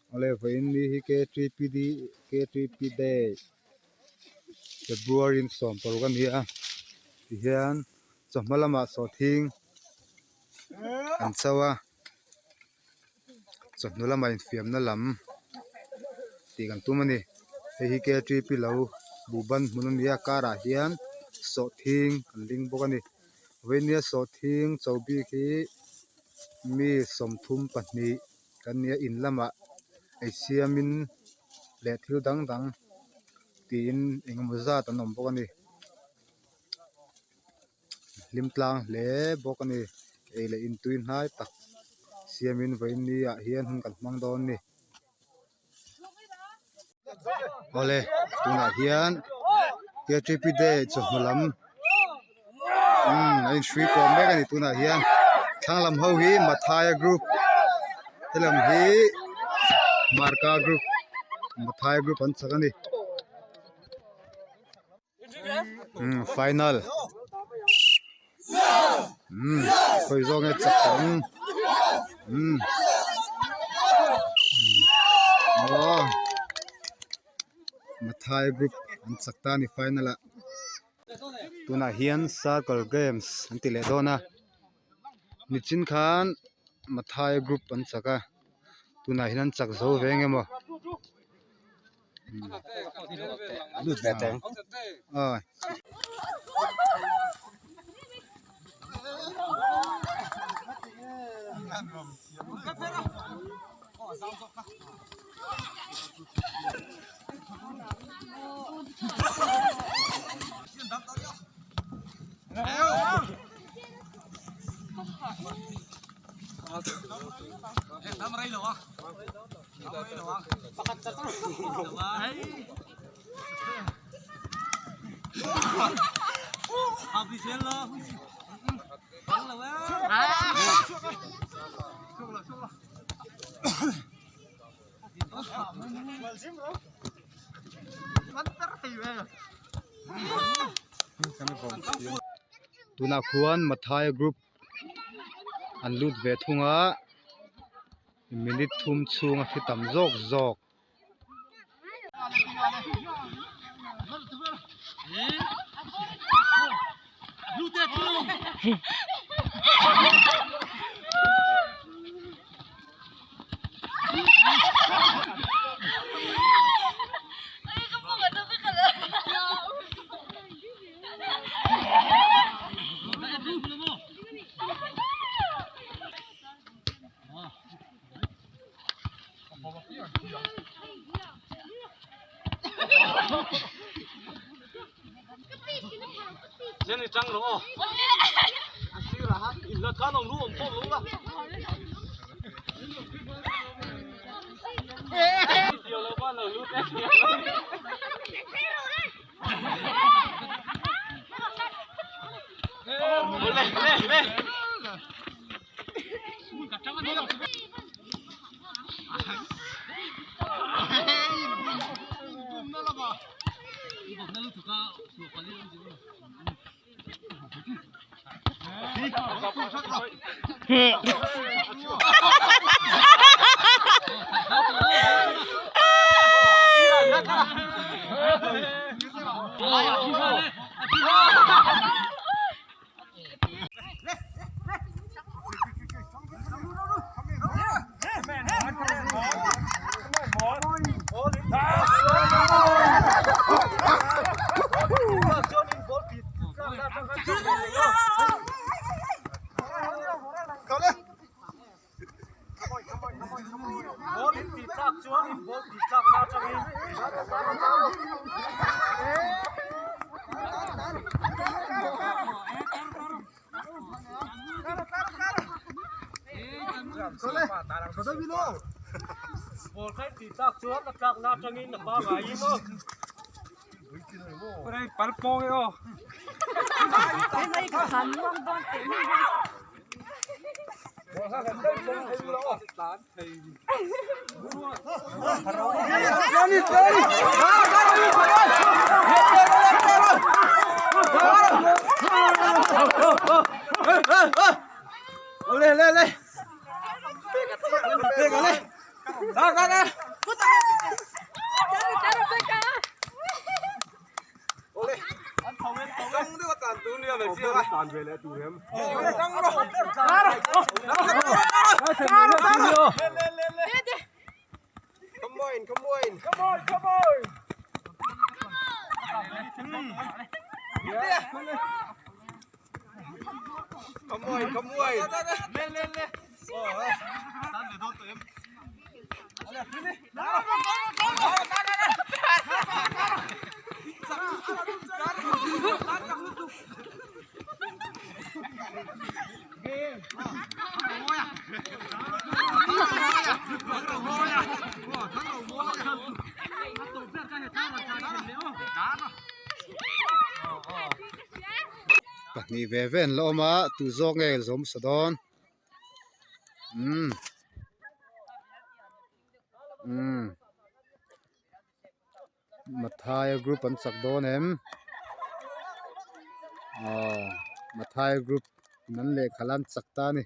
Awle vawiin ni hi KTPD KTP day February in 16 a ni a tihian chawhma lamah sawhthing an cho a chawhnu lamah infiamna lam tih kan tum a ni hei hi KTP lo buhban hmun a ni a karah hian sawhthing an ding bawk a ni vawiin nia sawhthing cho bik hi mi 32. Kan nia in lamah ei siamin leh thil dang dang tiin engemaw zat an awm bawk a ni hlim tlang hle bawk a ni ei leh in tui hnai tak siamin vawiin ni ah hian hun kan hmang dawn a ni. Awle tunah hian KTP day chawhnu lam umm a inhrui pawh mek a ni tunah hian thlang lam ho hi Mathaia group helam hi Marka group Mathaia group an chak a ni umm final umm khawi zawk nge chak tawh ang umm aw Mathai group an chak ta a ni final ah tunah hian circle games an ti leh dawn a nichin khan Mathai group an chak a tunah hian an chak zo ve eng emaw. Tunah khuan Mathai group an lut ve thung a. Minute thum chhunga thi tam zawk zawk. Pahnih ve ve an la awm a tu zawk nge zawm sa dawn umm umm Mathaia group an chak dawn em aw Mathaia group in an lehkha la an chak ta a ni.